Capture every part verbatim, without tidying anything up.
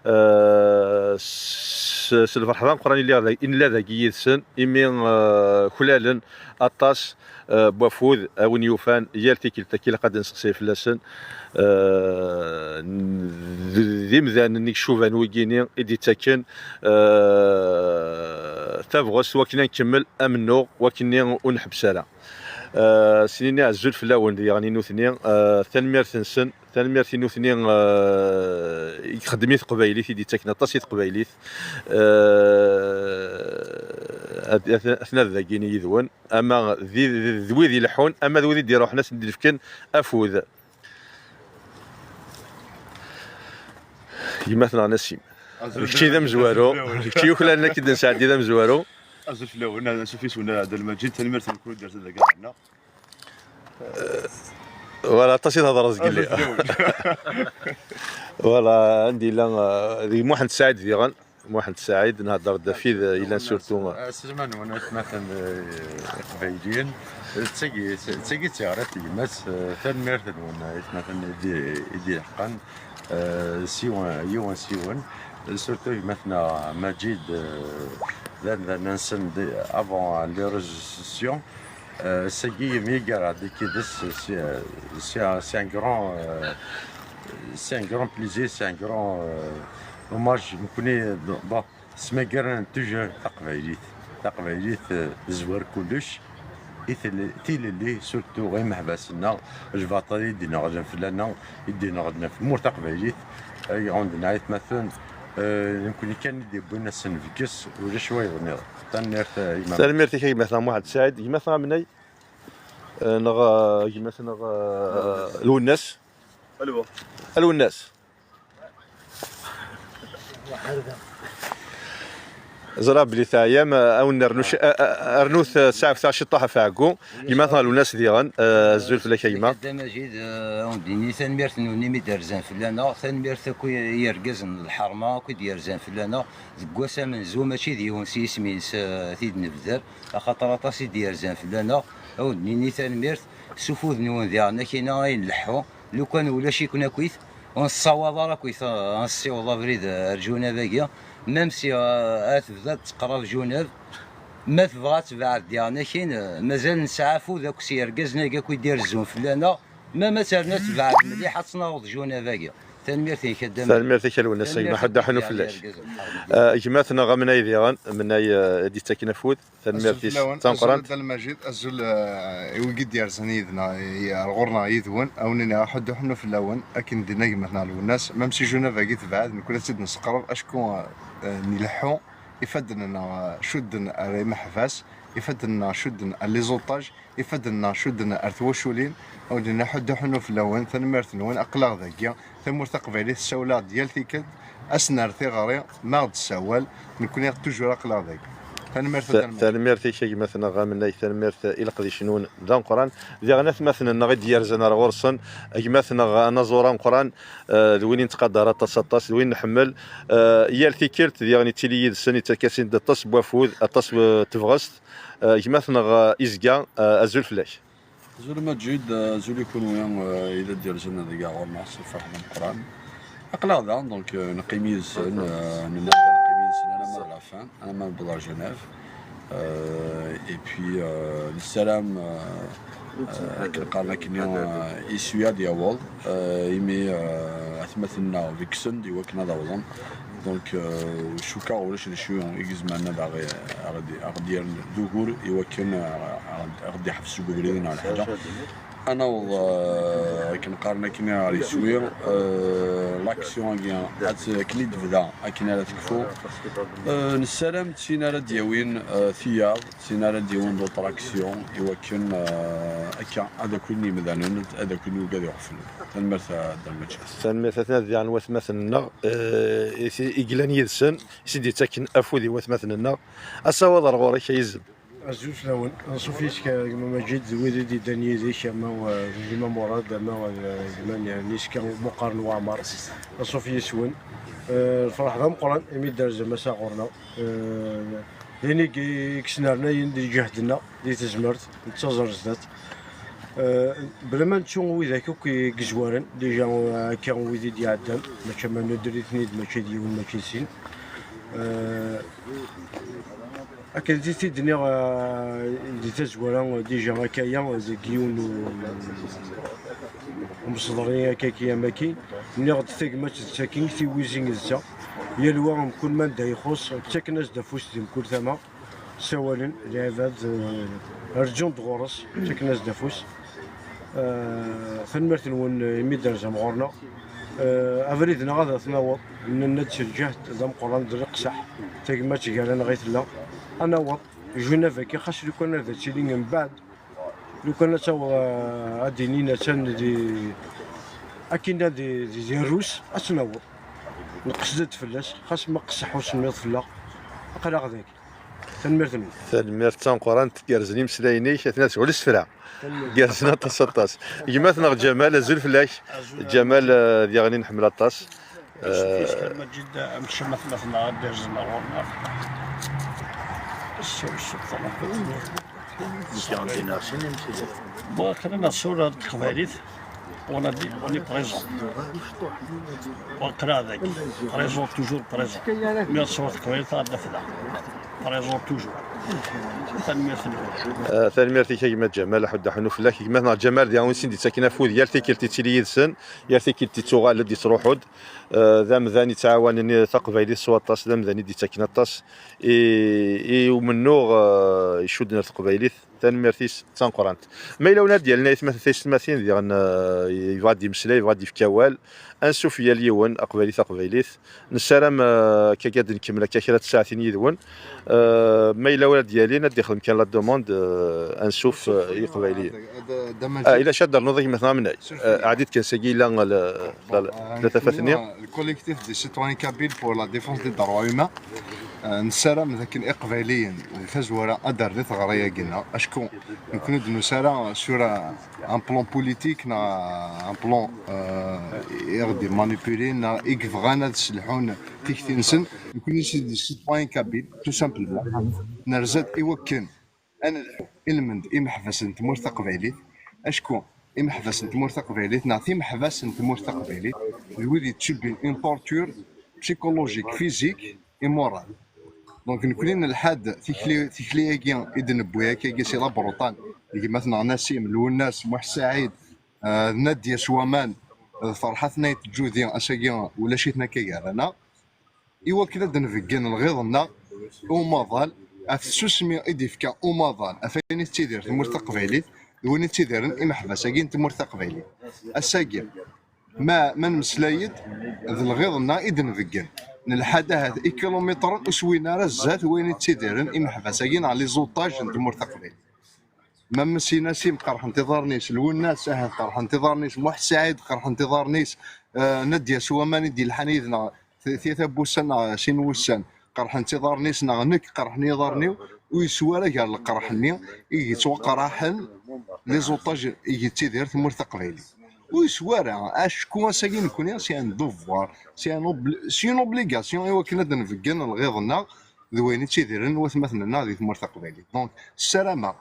Eh, s, s lferḥ d ameqqran i lliɣ da, i nella dagi yid-sen, imi eh, klalen aṭas eh, n wafud, a win yufan yal tikkelt akka ilaq ad nseqsay fell-asen. Eh, d, d imdanen i icuban wigini i d-ittaken eh, tabɣest wakken ad nkemmel amennuɣ, wakken ur nḥebbes ara. Eh, s nini azul fell-awen diɣen i nutni, eh, tanemmirt-nsen, tanemmirt i nutni eh, i ixeddem i teqbaylit, i d-ittaken aṭas i teqbaylit. Eh, at- at- atna dagini yid-wen, ama d, d, d wid ileḥḥun, ama d wid i d-iruḥen ad sen-d-fken afud. Gma-tneɣ Nasim. Azul kečči d amezwaru, azul fell-awen. Kečči yuklalen akken d-nesɛeddi d amezwaru. Azul fell-awen, ansuf yes-wen a Dda Lmajid, tanemmirt-nwen kul d-yersen deg aɣ-nneɣ. Voilà, aṭas i thedreḍ zgelli. Voilà, anda yella eh, deg Muḥend Saɛid diɣen. Muḥend Saɛid, nhedder-d ɣef wid eh, yellan surtout eh, aselman-nwen atmaten eh, iqbayliyen. D tagi d tagi d tiɣri n tegmat. Eh, tanemmirt-nwen atmaten i d- i d-ileḥqen eh, siwen yiwen siwen. Surtout gma-tneɣ Majid eh, d amdan-nsen avant les réseaux sociaux. Euh, sagi myaggareɣ-d yid-s, c'est c'est un grand euh, c'est un grand plaisir, c'est un grand euh, hommage. Nekkni bon, smaggaren toujours taqbaylit. Taqbaylit euh, tezwar kullec. I tili- tilelli surtout imeḥbas-nneɣ, lbaṭel i d-ineɣlen fell-aneɣ, i d-ineɣlen ɣef tmurt taqbaylit, ay ɛunden aytmaten. Euh, nekkni kan i d-yewwin ass-n bges, ulac wayeḍ nniḍen. Tanemmirt a gma. Tanemmirt-ik a gma-tneɣ Muḥend Saɛid. Gma-tneɣ Amnay eh, neɣ eh, gma-tneɣ eh, Lwennas. Alwa. Lwennas. Ẓriɣ belli teɛyam eh, a wen-nernu c- eh, eh, rnut eh, saɛfet-aɣ ciṭṭaḥ ɣef ɛeggu. Gma-tneɣ Lwennas diɣen eh, azul fell-ak a gma. Dda Majid eh, a wen-d-nini tanemmirt-nwen imi d-rzan fell-aneɣ, tanemmirt akk i yergazen n lḥerma akk i d-yerzan fell-aneɣ. Deg wass amenzu mačči d yiwen s yisem-ines eh, t-id-nebder, axaṭer aṭas i d-yerzan fell-aneɣ. A wen-d-nini tanemmirt s ufud-nwen diɣen akkin-a ay nleḥḥu. Lukan ulac-iken akkit, ur nessawaḍ ara akkit eh, ad nessiweḍ abrid eh, ar Junab-agi. Même si eh, ad tebda ad teqrab Junab, ma tebɣa ad tebɛed diɣen akkin eh, mazal nesɛa afud akk s yergazen-agi akk i d-irezzun fell-aneɣ. Ma ma terna tebɛed mliḥ ad tt-naweḍ Junab-agi. Tanemmirt-ik a Dda Majid. Tanemmirt-ak a Lwennas a gma, ḥedd aḥunu fell-ak. Eh, gma-tneɣ Amnay diɣen, Amnay eh, i d-ittaken afud. Tanemmirt-is d tameqqrant. Azul fell-awen, azul a Dda Lmajid, azul eh, i wigi d-yerzan yid-neɣ, i- ar ɣur-neɣ yid-wen, a wen-iniɣ ḥedd uḥennu fell-awen, akken d-inna gma-tneɣ Lwennas, même si Junab-agi tebɛed, nekkni ad tt-id-nesqerreb acku eh, nleḥḥu, ifadden-nneɣ eh, cudden ar imeḥbas, ifadden-nneɣ cudden ar les otages, ifadden-nneɣ cudden ar twaculin, a wen-iniɣ ḥedd uḥennu fell-awen, tanemmirt-nwen, aql-aɣ dagi, tamurt taqbaylit tessawel-aɣ-d yal tikkelt, ass n ar tiɣri, ma aɣ-d-tessawal, nekkni toujours aql-aɣ dagi. Tanemmirt a Dda Lmajid. Tanemmirt-ik a gma-tneɣ Amnay, tanemmirt i leqdic-nwen d ameqqran. Diɣen atmaten-nneɣ i d-yerzan ar ɣur-sen, a gma-tneɣ anaẓur ameqqran, eh, d win i nettqadar aṭas aṭas, d win nḥemmel. Eh, yal tikkelt diɣen yettili yid-sen, yettak-asen-d aṭas n wafud, aṭas n tebɣest. Eh, gma-tneɣ eh, Izga, eh, azul fell-ak. Azul a Maǧid, azul i kunwi eh, i d-yerzan deg ɣur-neɣ s lferḥ d ameqqran. Aql-aɣ da, donc eh, neqqim yid-sen, eh, nenna-d neqqim yid-sen alamma d la fin, alamma newweḍ ar Genève. Eh, et puis eh, nessaram eh, eh, akken qqaren akkenni eh, iswi ad yaweḍ, eh, imi eh, atmaten-nneɣ beggsen-d i wakken ad awḍen. Donc euh, cukkeɣ ulac d acu i izemren ad aɣ- aɣ-d- aɣ-d-yerren d ugur i wakken euh, aɣ- aɣ-d-iḥbes deg ubrid neɣ lḥaǧa. Ad naweḍ euh, akken qqaren akken ɣer yiswi, euh, l'action-agi ad t- akken i d-tebda akken ara tekfu. Euh, nessaram d tin ara d-yawin euh, tiyaḍ, d tin ara d-yawin d'autres actions i wakken euh, akka ad akkin yimdanen, ad akkin ugad iɣeflen. Tanemmirt a Dda Lmajid. Tanemmirt a Tnat diɣen watmaten-nneɣ eh, i t- i yellan yid-sen, i s-id-yettaken afud i watmaten-nneɣ. Asawaḍ ar ɣur-k a Yizem. Azul fell-awen. Anṣuf yis-k a gma Maǧid d wid i d-yeddan yid-k, ama wa d gma Murad, ama wa d gma n- Niska, ma qqaren Waɛmer. Anṣuf yis-wen. Eh, lferḥ d ameqqran imi d-terzam ass-a ɣur-neɣ. Eh, d ayen i i yesnernayen di lǧehd-nneɣ, di tezmert, nettaẓ ar zdat. Eh, bla ma nettu widak akk i yezwaren, déjà, eh, akka wid i d-iɛeddan, mačči ama nudr-iten-id, mačči d yiwen, mačči d sin. Eh, akken i t-id-nniɣ, eh, di tazwara, eh, déjà akka-ya, deg yiwen u-, umseḍri akka-ki amakin, nniɣ-d tagmat d takin, tiwizi d ta, yal wa mkul ma anda ixuṣ, ttaken-as-d afus di mkul tama. Ssawalen lɛibad, eh, rǧun-d ɣur-s, ttaken-as-d afus. Eh, tanemmirt-nwen, eh, imi d-terzam ɣur-neɣ. Eh, abrid-nneɣ ad t-naweḍ, nenna-d s lǧehd d ameqqran d leqseḥ, tagmat gar-aneɣ i tella. Ad naweḍ, Genève-agi, xas lukan ad tili mbeɛd, lukan ad taweḍ, eh, ad d-inin attan di, akkin di, di, di Rrus, ad tt-naweḍ. Nqesd-d fell-as, xas ma qesseḥ usemmiḍ fell-aɣ, aql-aɣ dagi. Tanemmirt-nwen. Tanemmirt d tameqqrant, gerrzen imeslayen-ik, atna seg isefra. Tanemmirt. Gerrzen aṭas, aṭas. Gma-tneɣ Ǧamal, azul fell-ak. Azul. Ǧamal, eh, diɣen i nḥemmel aṭas. Icef-is kan Maǧid, amcum atmaten-nneɣ ad d-irzen ɣur-neɣ. Bon, kra n ṣṣura n teqbaylit. On a dit, on est présent. Aql-aɣ dagi. Présent, toujours présent. Mi ad tesɛuḍ teqbaylit, ad d-afdeɣ. Présent, toujours. Tanemmirt-nwen. Eh, tanemmirt-ik a gma Ǧamal, aḥuddu aḥunnu fell-ak. Gma-tneɣ Ǧamal, d awen sin d-ittaken afud, yal tikkelt ittili yid-sen, yal tikkelt ittuɣal-d, ittruḥu-d. Eh, d amdan ittɛawanen taqbaylit s waṭas, d amdan i d-ittaken aṭas i, i umennuɣ, eh, icudden ar teqbaylit. Tanemmirt-is d tameqqrant. Ma yella win ad d-yalin aytmaten taysetmatin, diɣen, eh, yebɣa ad d-imeslay, yebɣa ad d-yefk awal, ansuf yal yiwen, aqbayli taqbaylit. Nessaram, eh, akka ad nkemmel akka kra n tsaɛtin yid-wen. Eh, ma yella win ad d-yalin, ad d-ixdem kan la demande, eh, ansuf, eh, i Iqbayliyen. Ah, ila ca ad d-ternuḍ a gma-tneɣ Amnay. Eh, ɛeddi-d kan sagi, ila la, la, la, la tafat-nni. Le collectif des citoyens kabyles pour la défense des droits humains. Eh, nessaram d akken Iqbayliyen di tazwara ad d-rren i teɣri-agi-nneɣ, acku nekkni ur d-nusi ara sur un plan politique neɣ un plan, eh, i ɣ-d-immanipulin neɣ i yebɣan ad sselḥun tikti-nsen. Nekkni c'est des citoyens kabyles, tout simplement. Nerza-d i wakken ad nelḥu i lmend imeḥbas n tmurt taqbaylit, acku imeḥbas n tmurt taqbaylit neɣ timeḥbas n tmurt taqbaylit d wid yettubbin une torture psychologique, physique et morale. Donc nekkni nelḥa-d tikli, tikli-agi i d-newwi akkagi si la Bretagne, d gma-tneɣ Nassim, Lwennas, Muḥ Saɛid, eh, d Nadia s waman, d Ferḥat n Ayt Ǧudi, ass-agi ulac-iten akka gar-aneɣ. I wakken ad d-nbeggen lɣiḍ-nneɣ i umaḍal, ɣef tsusmi i d-yefka umaḍal ɣef wayen i tettidir tmurt taqbaylit d wayen i ttidiren imeḥbas-agi n tmurt taqbaylit. Ass-agi, ma, ma nmeslay-d, d lɣiḍ-nneɣ i d-nbeggen. Nelḥa-d ahat ikilumitren ur swin ara zdat wayen i ttidiren imeḥbas-agi neɣ les otages n tmurt taqbaylit. Même si Nassim qerḥent iḍarren-is, Lwennas ahat qerḥent iḍarren-is, Muḥ Saɛid qerḥent iḍarren-is, eh, Nadia s waman i d-yelḥan yid-neɣ, t-, tiyita n wussan neɣ sin wussan, qerḥent iḍarren-is, neɣ nekk qerḥen iḍarren-iw, ur yeswi ara gar leqraḥ-nni i yettwaqraḥen les otages i yettidir tmurt taqbaylit. Ur yeswi ara, acku ass-agi nekkni c'est un devoir, c'est un obli-, c'est une obligation i wakken ad d-nbeggen lɣiḍ-nneɣ d wayen i ttidiren watmaten-nneɣ di tmurt taqbaylit. Donc, ssarameɣ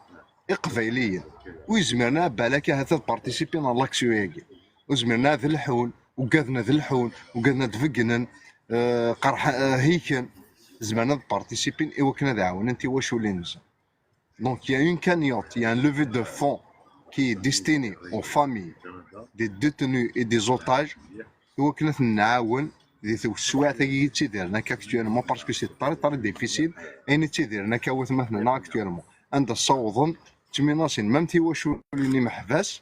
Iqbayliyen ur yezmiren ara balak ahat ad participin ɣer l'action-agi. Ur zmiren ara ad lḥun, ugaden ad lḥun, ugaden ad beggnen, eh, qerḥ-, eh, hiken. Zemren ad participin i wakken ad ɛawnen tiwaculin-nsen. Donc, il y a une cagnotte, il y a un levée de fonds qui est destiné aux familles des détenus et des otages, i wakken ad ten-nɛawen di teswiɛt-agi i ttidiren akka actuellement, parce que c'est très, très difficile ayen i ttidiren akka watmaten-nneɣ actuellement, anda ssawḍen ttminasin même tiwaculin imeḥbas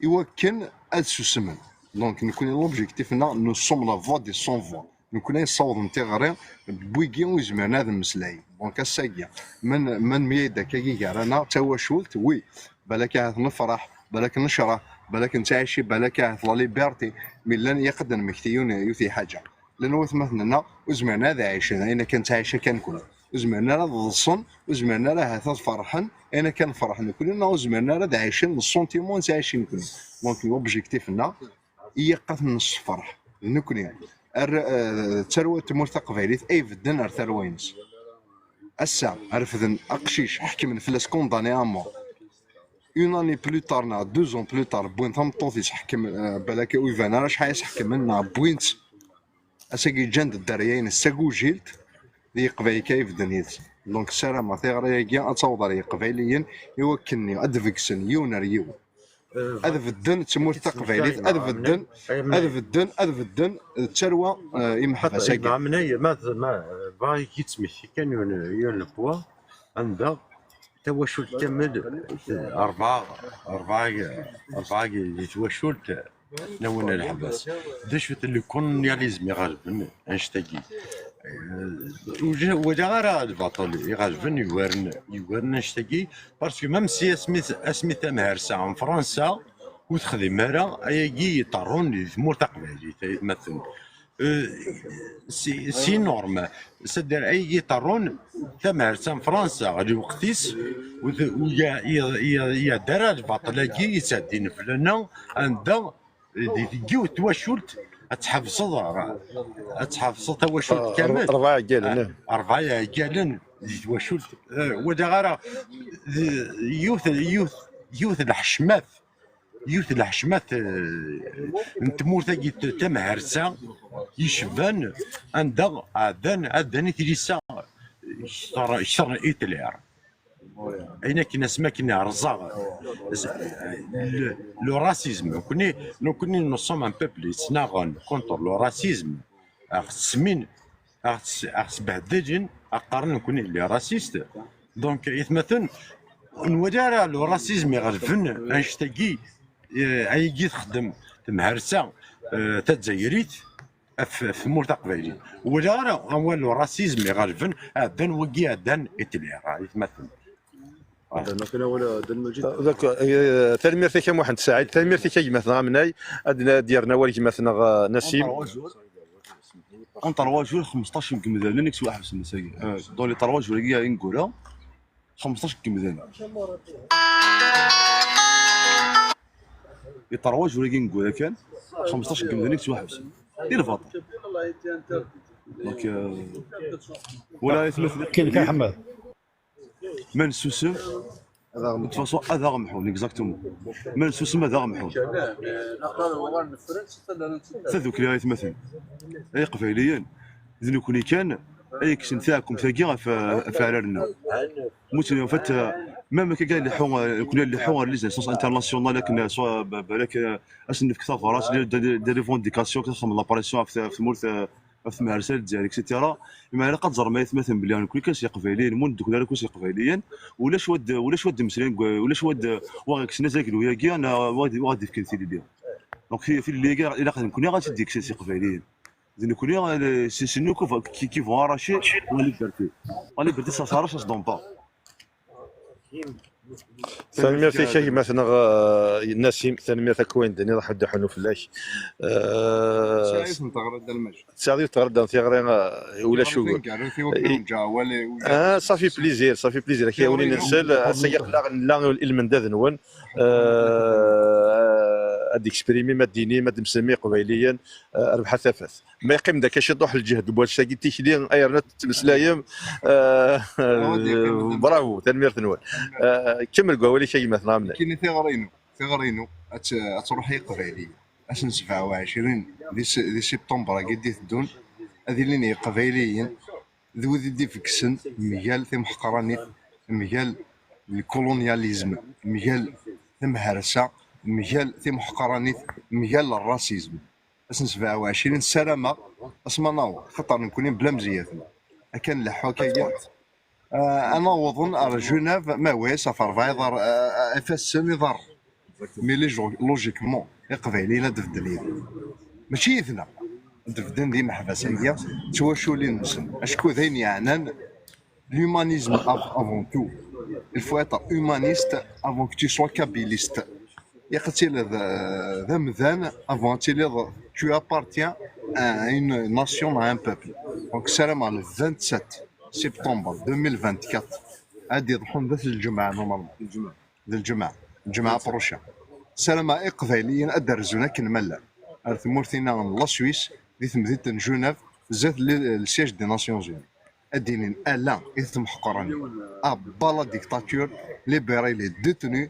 i wakken ad susmen. Donc, nekkni l'objectif-nneɣ, nous sommes la voix des sans voix. Nekkni ay yessawḍen tiɣri n wigi ur zmiren ad mmeslayen. Donc, ass-agi, ma n-, ma nemyayed akkagi gar-aneɣ, d tawacult, oui, balak ahat nefṛeḥ, balak necṛeḥ, balak nettɛici, balak ahat la liberté, mi llan, ilaq ad d-nmekti yiwen, yiwet n lḥaǧa. Llan watmaten-nneɣ ur zmiren ad ɛicen ayen akka nettɛici akka nekkni. Ur zmiren ara ad ḍsen, ur zmiren ara ahat ad ferḥen ayen akka nferḥ nekkni, neɣ ur zmiren ara ad ɛicen le sentiment nettɛici nekkni. Donc, l'objectif-nneɣ, ilaq ad ten-nessefreḥ d nekkni. Ar, eh, d tarwa n tmurt taqbaylit ay ibedden ar tarwa-ines. Ass-a, refden aqcic, ḥekmen fell-as condamné à mort. Une année plus tard neɣ deux ans plus tard, wwin tameṭṭut-is ḥekmen, eh, balak ur iban ara acḥal i s-ḥekmen, neɣ wwin-tt. Ass-agi ǧǧan-d dderya-ines d tagujilt, d Yeqbayel kan i ibedden yid-s. Donc ssarameɣ tiɣri-agi ad taweḍ ɣer Yeqbayliyen, i wakken ad d-begsen yiwen ar yiwen. Ad bedden d tmurt taqbaylit, ad bedden, ad bedden, ad bedden d tarwa, eh, imeḥbas-agi. Ɛamnay, ma, ma, bɣa ad k-id-smekti kan yiwen, yiwen n point, anda tawacult kamel, rebɛa, rebɛa, rebɛa di twacult, nawen lḥebas. D acu-t le colonialisme iɣelben annect-agi? Eh, ur walaɣ ara lbaṭel iɣelben yugaren, yugaren annect-agi, parce que même si asmi, asmi tamharsa n Fransa ur texdim ara ayagi iṭerrun di tmurt taqbaylit, ay atmaten. Euh, c'est, c'est énorme. C'est-à-dire, ay iṭerrun tamharsa n Fransa ɣer lweqt-is, u t-, u ya-, ya-, ya-, yadda ara lbaṭel-agi yettɛeddin fell-aneɣ, anda di, di yiwet twacult ad tḥebseḍ, ad tḥebseḍ tawacult kamel. Rebɛa iɛeggalen, eh. Rebɛa iɛeggalen di twacult. Eh, walaɣ ara, di, yiwet, yiwet, yiwet lḥecmat, yiwet lḥecmat, eh, n tmurt-agi t-, tamharsa yecban anda ɛeddan, ɛeddan i tlisa kter, kter n Hitler. Ayen akken asmi akken rẓaɣ le, le racisme. Nekkni, nekkni nous sommes un peuple yettnaɣen contre le racisme. Aɣ-ttsemmin, aɣ-tt-, aɣ-sbehdilen, aɣ-qqaren nekkni les racistes. Donc, itmaten, ur nwala ara le racisme iɣelben annect-agi, eh, ayagi txeddem temharsa, eh, tazzayrit, ɣef, ɣef tmurt taqbaylit. Wala ara awal n racisme iɣelben, ɛeddan wigi, ɛeddan Hitler, ah, itmaten. D'accord. Eh, tanemmirt-ik a Muḥend Saɛid, tanemmirt-ik a gma-tneɣ Amnay, ad n-, ad d-yerren awal gma-tneɣ, eh, Nasim. Entre trois jours, xmesṭac n yimdanen i yettwaḥebsen ass-agi. Dans les trois jours-agi ineggura, xmesṭac n yimdanen. I trois jours-agi ineggura kan, xmesṭac n yimdanen i yettwaḥebsen. Di lbaṭel. Donc, euh, wala itmaten. Kan Ḥmed. Ma nessusem, de toute façon, ad aɣ-mḥun, exactement. Ma nessusem, ad aɣ-mḥun. Tadukli ay atmaten, ay Iqbayliyen, d nekkni kan ay yekksen taɛkemt-agi ɣef, ɣef warraw-nneɣ. Mutni, en fait, euh, même akka kan leḥḥu, euh, nekkni ad leḥḥu ɣer les instances internationales, akken, euh, soit, ba-, balak, euh, ad sen-nefk tabrat, des, des, des revendications, ad xedmen la pression ɣef, ɣef tmurt, euh, ɣef temharsa n Lezzayer, et cetera. Ima ilaq ad teẓrem ay atmaten belli nekkni kan s Iqbayliyen, ma ur neddukel ara akk s Iqbayliyen, ulac wa d-, ulac wa d-imeslayen, ulac wa d-, wa ɣ-ikksen azaglu-agi, neɣ wa d-, wa ɣ-d-ifken tilelli. Donc, ti-, tilelli-agi ilaq d nekkni ad tt-id-yekksen s Iqbayliyen. D nekkni, euh, c'est, c'est nous qui va-, qui, qui vont arracher la liberté. La liberté, ça s'arrache, ça se donne pas. Tanemmirt-ik a gma-tneɣ, euh, Nasim, tanemmirt akk wayen d-tenniḍ, ḥedd iḥunnu fell-ak. Euh, tesɛiḍ yiwet n teɣri, Dda Lmajed? Tesɛiḍ yiwet n teɣri, Dda Tiɣri, euh, ulac ugur. Ah, ça fait plaisir, ça fait plaisir. Ak-yawin nsel, ass-agi aql-aɣ nla lmendad-nwen. Euh, ad d-eksprimim, ad d-inim, ad d-temsem Iqbayliyen, euh, rbeḥ a tafat. Ma yeqqim-d akka ciṭuḥ lǧehd n wass-agi tikli, ay rnat tettmeslayem. Euh, bravo, tanemmirt-nwen. Euh, kemmel deg wawal-ik a gma-tneɣ Amnay. Kini tiɣri-inu, tiɣri-inu, ad t-, ad truḥ i Iqbayliyen. Ass n sebɛa u ɛecrin di s-, di septembre-agi d-iteddun, ad ilin Iqbayliyen d wid i d-ifekksen mgal timeḥqranit, mgal lkolonyalizm, mgal temharsa, mgal timeḥqranit, mgal rasizm. Ass n sebɛa u ɛecrin, ssarameɣ asma naweḍ, xaṭer nekkni bla mzeyyaten. Akken leḥḥu akka, ah, ad nawḍen ar Genève, ma wis ɣef rebɛa iḍar, ah, ah, ifassen iḍar. Mais les gens, logiquement, Iqbayliyen ad d-bedden yid-, mačči yid-neɣ. Ad d-bedden d imeḥbas-agi, d twaculin-nsen. Acku d ayen yeɛnan l'humanisme av-, avant tout. Il faut être humaniste avant que tu sois kabyliste. Ilaq ad tiliḍ, euh, d amdan avant ad tiliḍ, tu appartiens à une nation, à un peuple. Donc, ssarameɣ le vingt-sept septembre deux mille vingt-quatre, ad d-iḍḥun d at lǧemɛa, normalement. D lǧemɛa, lǧemɛa prochain. Ssarameɣ Iqbayliyen ad d-rzun akken ma llan ar tmurt-inna n la Suisse, di temdint n Genève, zdat le, le siège des Nations Unies. Ad d-inin ala i tmeḥqren. À bas la dictature, libérez les détenus,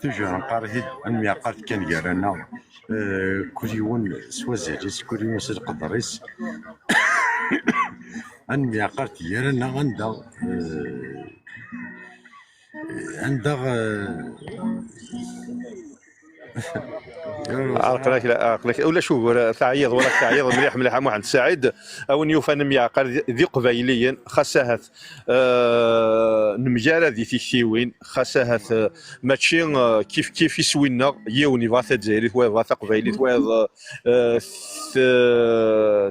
Toujours neqqar-it-id, ad nemyeɛqal kan gar-aneɣ, eh, kul yiwen s wazal-is, kul yiwen s leqder-is. Ad nemyeɛqal gar-aneɣ anda, eh, anda, eh, Ɛerqen-ak, la, ɛerqen-ak. Ulac ugur, teɛyiḍ, wala teɛyiḍ mliḥ, mliḥ, a Muḥend Saɛid. A win yufan am yeɛqal d, d iqbayliyen, xas ahat, eh, nemgarad di tiktiwin, xas ahat, eh, mačči, eh, kif kif iswi-nneɣ, yiwen yebɣa tazzayrit, wa yebɣa taqbaylit, wa yebɣa, eh, t-,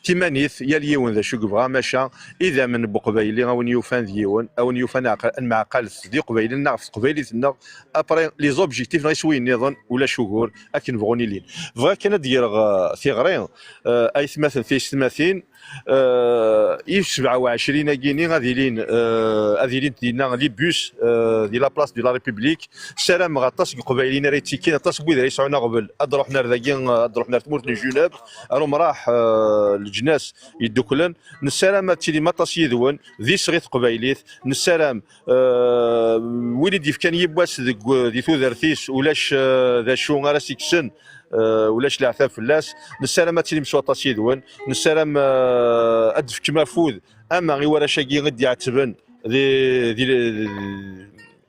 timanit, yal yiwen d acu yebɣa, maca idammen n uqbayli, a win yufan d yiwen, a win yufan aɛqal, ad nemɛaqal d iqbayliyen neɣ ɣef teqbaylit-nneɣ, après les objectifs neɣ iswiyen nniḍen, ulac ugur, akken bɣun ilin. Bɣiɣ kan ad d-greɣ, eh, tiɣri, eh, aytmaten tiyessetmatin, eh, i sebɛa u ɛecrin-agi-ni ad ilin, eh, ad ilint dinna les bus, eh, di la place de la République. Ssarameɣ aṭas n Iqbayliyen ara yettikin, aṭas n wid ara yesɛun aɣbel ad d-ruḥen ar dagi, ad d-ruḥen ar tmurt n Genève, ar umraḥ, eh, leǧnas yedduklen. Nessaram ad tilim aṭas yid-wen, d iseɣ i teqbaylit. Nessaram, eh, win i d-yefkan yiwwas deg, di tudert-is, ulac, eh, d acu ara s-ikksen, eh, ulac leɛtab fell-as. Nessaram ad tilim s waṭas yid-wen. Nessaram, eh, ad d-tefkem afud ama i warrac-agi i d-iɛettben di, di,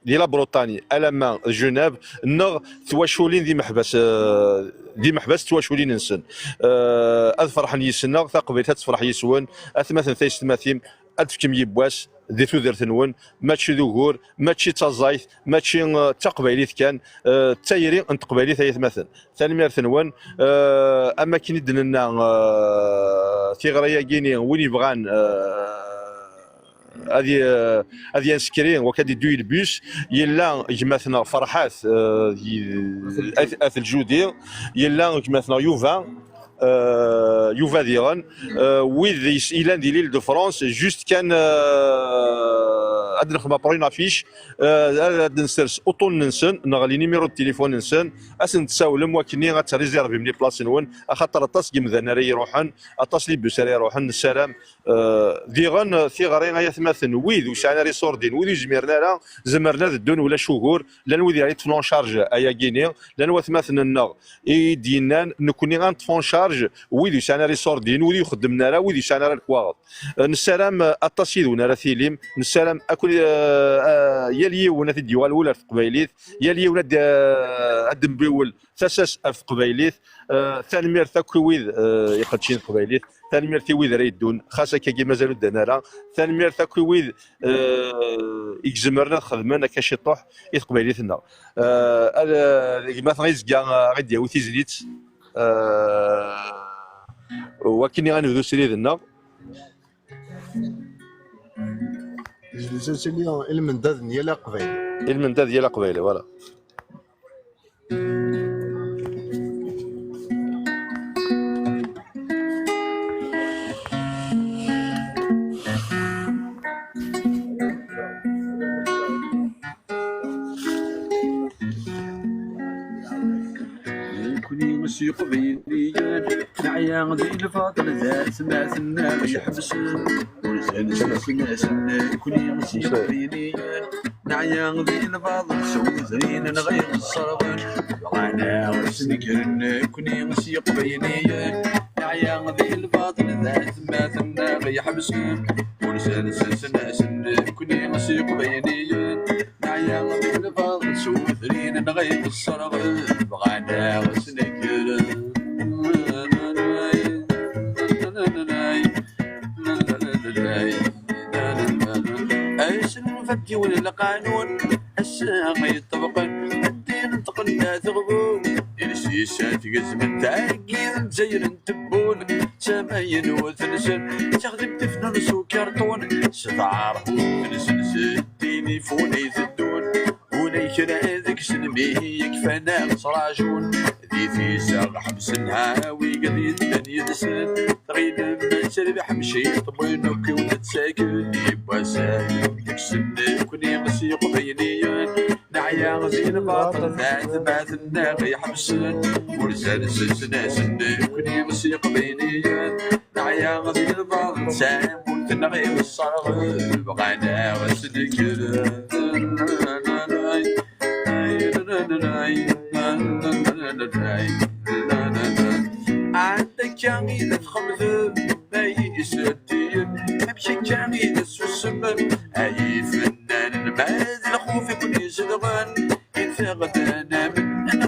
di la Bretagne, alamma d Genève, neɣ twaculin d imeḥbas, eh, d imeḥbas d twaculin-nsen. Eh, ad ferḥen yis-neɣ, taqbaylit ad tefreḥ yis-wen, atmaten taysetmatin, ad tefkem yiwwas di tudert-nwen, mačči d ugur, mačči d taẓayt, mačči, eh, d taqbaylit kan, eh, d tayri n teqbaylit ay atmaten. Tanemmirt-nwen. Eh, am akken i d-nenna, eh, tiɣri-agi-ni, win yebɣan, eh, ad y-, ad yenskri, wakka ad iddu i lbus, yella gma-tneɣ Ferḥat, eh, di-, at, at Ljudi, yella gma-tneɣ Yuba, eh, Yuba diɣen, eh, wid is-, ilan di l'Île de France, juste kan, eh, ad nexdem après une affiche, eh, ad, ad nsers uṭṭunen-nsen, neɣ les numéros de téléphone-nsen, ad sen-tsawlem wakken ad tréservim les places-nwen, axaṭer aṭas n yimdanen ara iruḥen, aṭas n les bus ara iruḥen, nessaram, eh, diɣen, eh, tiɣri ay atmaten, wid ur sɛin ara iṣurdiyen, wid ur zmiren ara, zemren ad ddun, ulac ugur, llan wid ara yeṭṭfen en charge ayagi-ni, llan watmaten-nneɣ i d-yennan, nekkni ad neṭṭef en charge wid ur sɛin ara iṣurdiyen, wid ur xeddmen ara, wid ur sɛin ara lekwaɣeḍ. Eh, nessaram, eh, aṭas yid-wen ara tilim, nessaram akk, eh, eh, yal yiwen ad t-id-yuɣal wul ar teqbaylit, yal yiwen ad, eh, ad d-nbiwel tasa-s ɣef teqbaylit. Eh, tanemmirt akk i wid, eh, iqeddcen teqbaylit, tanemmirt i wid ara yeddun, xas akkagi mazal ur ddan ara, tanemmirt akk i wid, eh, i izemren ad xedmen akka ciṭuḥ i teqbaylit-nneɣ. Eh, ad, eh, gma-tneɣ Izga, eh, ad ɣ-id-yawi tizlit, eh, wakken ad nebdu srid-nneɣ. Tizlit-a tili i lmendad n yal aqbayli. I lmendad n yal aqbayli, voilà. Nekkni s Iqbayliyen neɛya di lbaṭel d atmaten-nneɣ iḥebsen. Ur ten-ttwassen-asen. Nekkni s Iqbayliyen neɛya di lbaṭel s wedrin neɣ iɣeṣṣren. Bɣan ad ɣ-snekren. Nekkni s Iqbayliyen neɛya di lbaṭel d atmaten-nneɣ iḥebsen. Ur ten-ttwassen-asen. Nekkni s Iqbayliyen neɛya di lbaṭel s wedrin neɣ iɣeṣṣren. Bɣan ad ɣ-snekren. Ass n ufaddiwen lqanun, ass-a ay ṭṭebqen, ddin ṭṭqen d ateɣbun. Iles-is tgezmen tagi d Lezzayer n Tebbun, d tamaynut-nsen, d taxdimt ifnun s ukarṭun, s tɛerqut-nsen s tilifun i teddun. Ula kra deg-sen mi kfan ad ttṛajun, di tiseɣ ḥebsen ha wigad yeddan yid-sen. Tɣilem ad terbeḥ mci tewwin akk i wen-ttaken. Yiwwas ad deg-sen nekkni s Iqbayliyen neɛya di lbaṭel d atmaten-nneɣ iḥebsen. Ur zan sesnasen nekkni s Iqbayliyen neɛya di lbaṭel d tamurt-nneɣ iwesserɣen. Bɣan ad ɣ-snekren. Ɛad akka i la txemdem ay iseddiyen, amek akka i la tessusmem ay ifennanen, ma d lxuf i ken-izedɣen? Iffeɣ-d ad namen, ad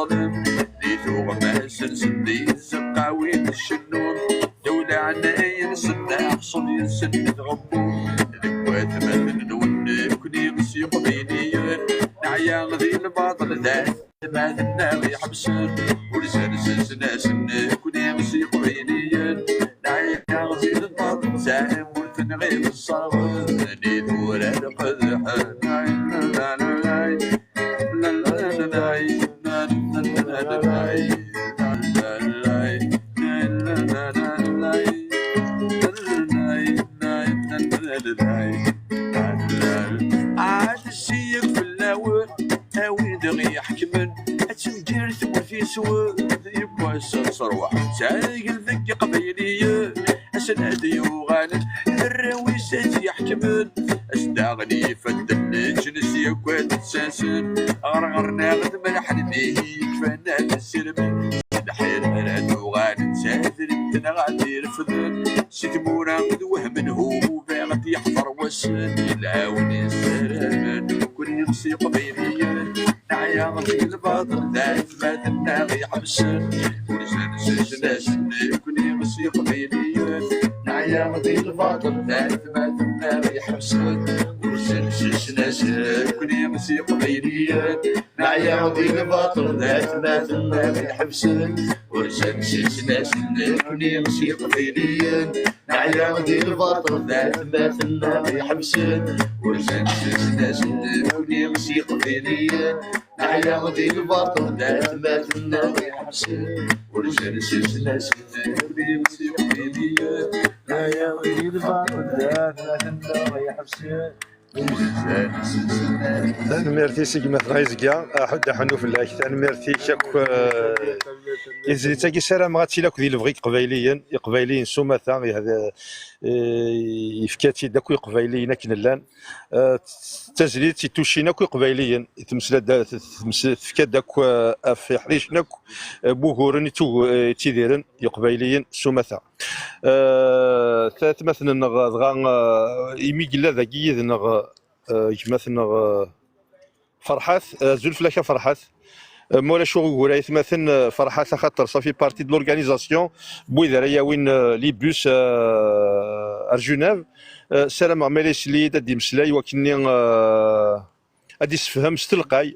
Di tuɣmas-nsen di tzeqqa win cennun, d ulaɛnay-nsen aḥṣun-nsen d tɣemmut. Deg watmaten-nwen nekni s iqbayliyen, neɛya di lbaṭel d atmaten-nneɣ iḥebsen. Ur zersen-asen nekni s iqbayliyen, neɛya di lbaṭel d tamurt-nneɣ iṣerɣen. Di tura lqedḥen. Ɛad ssiyek fell-awen, a wid ɣ-iḥekmen, ad tenger tewwet iswen, yiwwas ad terwaḥ tagel deg iqbayliyen. Ass-n ad yuɣalen d arraw-is ad tt-iḥekmen. Ass daɣen ifadden leǧnes yakk ad ttasen, ɣerɣer-nneɣ d melḥ lmihi yekfan ad ssirmen. Lḥir ara d-uɣalen d tadrimt-nneɣ ad irefden, si tmura d wehmen hububa ad yeḥḍer wassen, ilhawen issaramen. Nekkni s iqbayliyen neɛya di lbaṭel d atmaten-nneɣ iḥebsen. Ur zersen-asen nekni s iqbayliyen, neɛya di lbaṭel d atmaten-nneɣ iḥebsen. Ur zersen-asen nekni s iqbayliyen, neɛya di lbaṭel d atmaten-nneɣ iḥebsen. Ur zersen-asen nekni s iqbayliyen, neɛya di lbaṭel d atmaten-nneɣ iḥebsen. Ur zersen-asen nekni s iqbayliyen, neɛya di lbaṭel d atmaten-nneɣ iḥebsen. Ur zersen-asen nekni s iqbayliyen, neɛya di lbaṭel d atmaten-nneɣ iḥebsen. Tanemmirt-is i gma-tneɣ Izga, aḥud aḥennu fell-ak, tanemmirt-ik akk. Eh, tizlit-agi ssarameɣ ad tili akk di lebɣi n Iqbayliyen, Iqbayliyen s umata, yehd-, eh, yefka-tt-id akk Iqbayliyen akken llan. Eh, d tazlit ittuccin akk Iqbayliyen, tmesla-d, tmes-, tefka-d akk, eh, ɣef iḥricen akk, eh, n wuguren ittugu-, eh, ittidiren Iqbayliyen s umata. Eh, tatmaten-nneɣ dɣa, eh, imi yella dagi yid-neɣ, eh, gma-tneɣ, eh, Ferḥat, eh, azul fell-ak a Ferḥat. Eh, ma ulac ugur ay atmaten, eh, Ferḥat axaṭer ça fait partie de l'organisation n wid ara yawin, eh, les bus, eh, ar Genève. Eh, ssarameɣ ma yella yesli-d ad d-imeslay wakken-nni, eh, ad d-issefhem s telqay,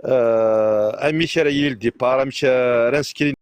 eh, amek ara yili le départ, amek ara neskrin.